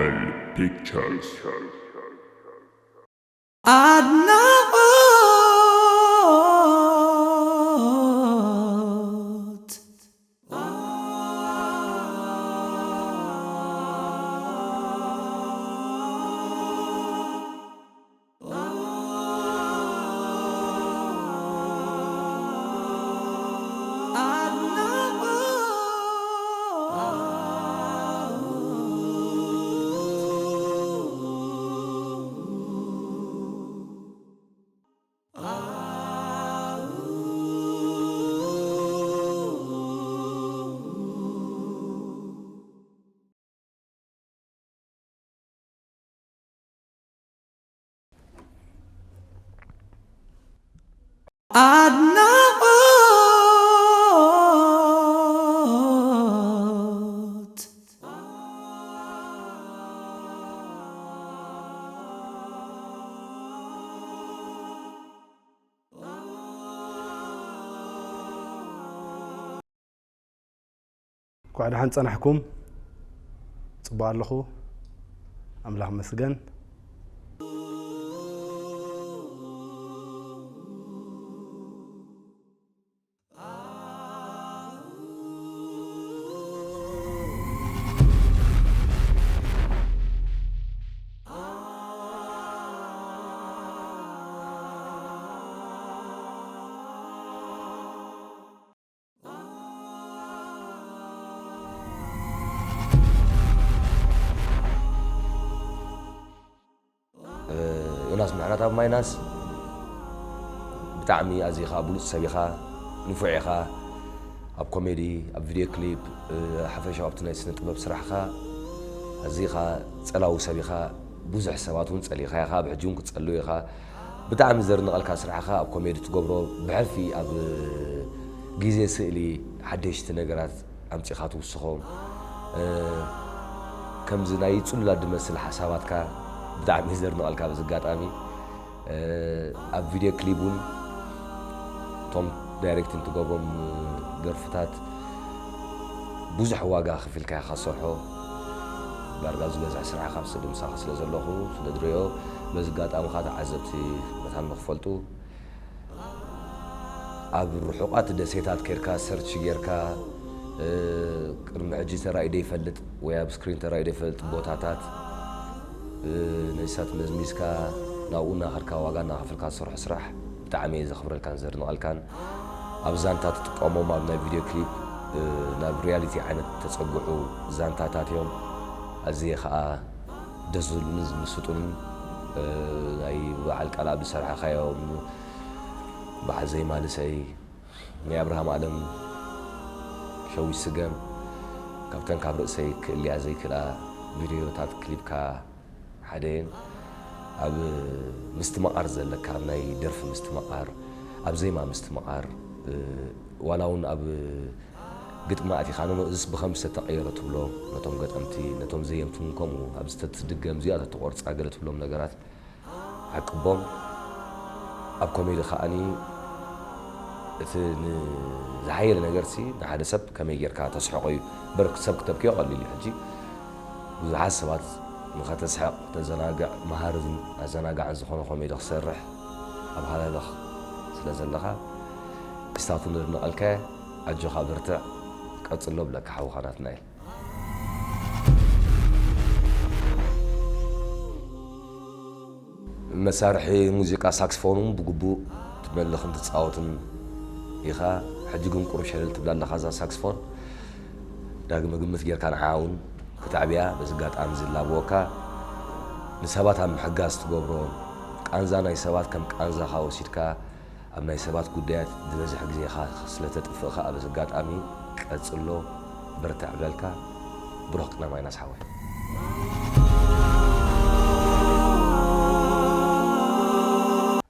Pictures. ኣድናቖት። ኣድናቖት። እንኳዕ ደሓን ጸናሕኩም። ጽቡቕ ኣለኹ። ኣምላኽ መስገን። ዮናስ ምሕረትኣብ ማይናስ፣ ብጣዕሚ ኣዚኻ ብሉጽ ሰብ ኢኻ፣ ንፉዕ ኢኻ። ኣብ ኮሜዲ፣ ኣብ ቪድዮ ክሊፕ፣ ሓፈሻዊ ኣብቲ ናይ ስነ ጥበብ ስራሕኻ ኣዚኻ ጸላዊ ሰብ ኢኻ። ብዙሕ ሰባት እውን ጸሊእኻ ኢኻ፣ ኣብ ሕጂ እውን ክትጸልው ኢኻ። ብጣዕሚ ዘርንቐልካ ስራሕኻ ኣብ ኮሜዲ ትገብሮ፣ ብሕልፊ ኣብ ግዜ ስእሊ ሓደሽቲ ነገራት ኣምጺኻ ትውስኾም። ከምዚ ናይ ጽሉላት ዝመስል ሓሳባትካ ብጣዕሚ ዘርንቐልካ። በዚ ኣጋጣሚ ኣብ ቪድዮ ክሊፕ እውን እቶም ዳይሬክቲንግ ትገብሮም ደርፍታት ብዙሕ ዋጋ ከፊልካ ኢኻ ትሰርሖ። ዳርጋ ዝበዝሕ ስራሕኻ ኣብ ስእሊ ምሳኻ ስለ ዘለኹ ስለ ዝርእዮ፣ በዚ ኣጋጣሚ ኸኣ ተዓዘብቲ መታን ንኽፈልጡ ኣብ ርሑቓት ደሴታት ኬድካ ሰርች ጌርካ፣ ቅድሚ ሕጂ ተራእዩ ዘይፈልጥ ወይ ኣብ ስክሪን ተራእዩ ዘይፈልጥ ቦታታት፣ ነብሳት መዝሚዝካ ናብኡ እናኸድካ ዋጋ እናኸፈልካ ዝሰርሖ ስራሕ ብጣዕሚ እየ ዘኽብረልካን ዘድንቐልካን። ኣብ ዛንታ ትጥቀሞም ኣብ ናይ ቪድዮ ክሊፕ ናብ ሪያሊቲ ዓይነት ተጸግዑ ዛንታታት እዮም። ኣዝየ ኸኣ ደስ ዝብሉንን ዝምስጡንን፣ ናይ በዓል ቃልኣብ ዝሰርሕኻዮም በዓል ዘይማልሰይ፣ ናይ ኣብርሃም ኣለም፣ ሸዊት ስገም፣ ካብተን ካብ ርእሰይ ክእልያ ዘይክእላ ቪድዮታት ክሊፕካ ሓደ እየን። ኣብ ምስትምቓር ዘለካ፣ ኣብ ናይ ደርፊ ምስትምቓር፣ ኣብ ዜማ ምስትምቓር፣ ዋላ እውን ኣብ ግጥሚ ኣቲኻ፣ ኖኖ እዝስ ብኸምዚ ተተቐየረ ትብሎም ነቶም ገጠምቲ፣ ነቶም ዘየምቲ እውን ከምኡ፣ ኣብዚ ተትድገም እዚኣ ተትቖርጻ ገለ ትብሎም ነገራት ዓቅቦም። ኣብ ኮሜዲ ከኣኒ እቲ ንዝሓየለ ነገርሲ ንሓደ ሰብ ከመይ ጌርካ ተስሕቖ እዩ። እምበር ሰብ ክተብክዮ ቀሊል እዩ። ሕጂ ብዙሓት ሰባት ንኸተስሕቕ፣ ከተዘናግዕ፣ መሃርን ኣዘናጋዕን ዝኾነ ኮሜዲ ክሰርሕ ኣብ ሃለኽለኽ ስለ ዘለኻ፣ ክስታቱ ነድንቐልካ። ኣጆኻ በርትዕ፣ ቀጽሎ ብለካ ሓውኻ ናትናኤል። መሳርሒ ሙዚቃ ሳክስፎን እውን ብግቡእ ትመልኽን ትጻወትን ኢኻ። ሕጂ ግን ቁሩብ ሸለል ትብላ ኣለኻ እዛ ሳክስፎን። ዳግመ ግምት ጌርካ ንዓኣ እውን ክትዕብያ በዚ ኣጋጣሚ እዚ እላበወካ። ንሰባት ኣብ ምሕጋዝ ትገብሮ ቃንዛ ናይ ሰባት ከም ቃንዛኻ ወሲድካ ኣብ ናይ ሰባት ጉዳያት ዝበዝሕ ግዜኻ ስለ ተጥፍእ ከኣ በዚ ኣጋጣሚ ቀጽሎ፣ በርትዕ እብለልካ። ብሩኽ ቅነ ማይናስ ሓወይ።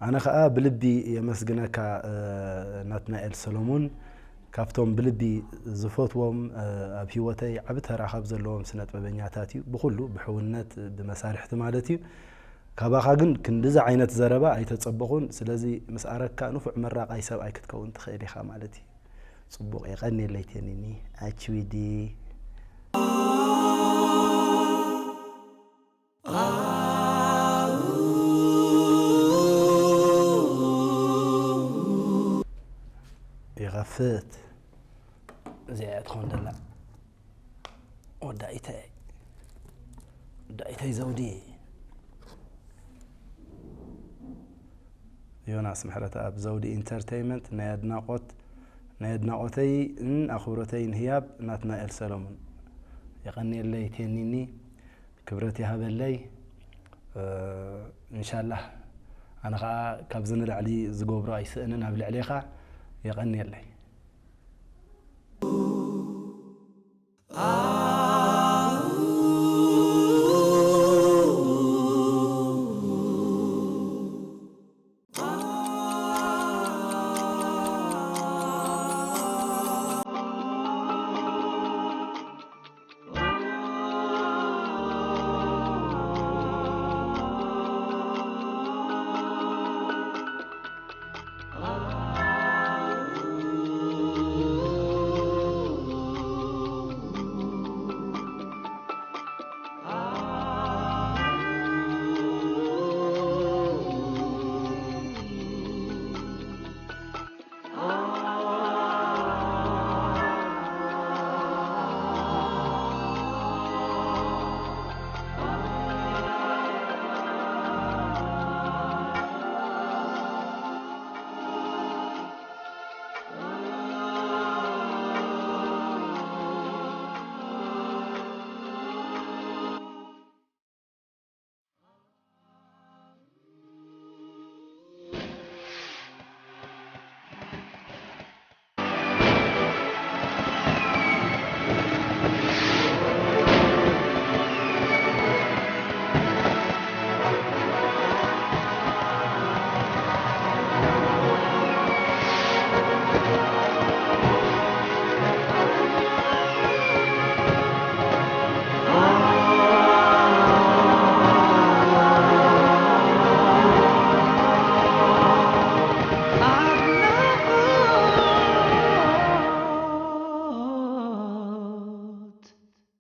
ኣነ ኸኣ ብልቢ የመስግነካ ናትናኤል ሰሎሙን። ካብቶም ብልቢ ዝፈትዎም ኣብ ህይወተይ ዓቢ ተራ ካብ ዘለዎም ስነ ጥበበኛታት እዩ። ብኹሉ ብሕውነት ብመሳርሕቲ ማለት እዩ። ካባኻ ግን ክንድዚ ዓይነት ዘረባ ኣይተጸበኹን። ስለዚ ምስ ኣረግካ ንፉዕ መራቓይ ሰብኣይ ክትከውን ትኽእል ኢኻ ማለት እዩ። ጽቡቕ የቐንየለይ ቴኒኒ ኣችዊዲ። እዚኣ እያ ትኾን ዘላ። ወዳኢተይ፣ ወዳኢተይ ዘውዲ። ዮናስ ምሕረተኣብ፣ ዘውዲ ኢንተርተይመንት። ናይ ኣድናቖት፣ ናይ ኣድናቖተይን ኣኽብሮተይን ህያብ፣ ናትናኤል ሰሎሙን። የቐንየለይ ቴኒኒ፣ ክብረት ይሃበለይ። እ፣ እንሻላህ ኣነ ኸዓ ካብዚ ንላዕሊ ዝገብሮ ኣይስእንን ኣብ ልዕሌኻ። የቐንየለይ።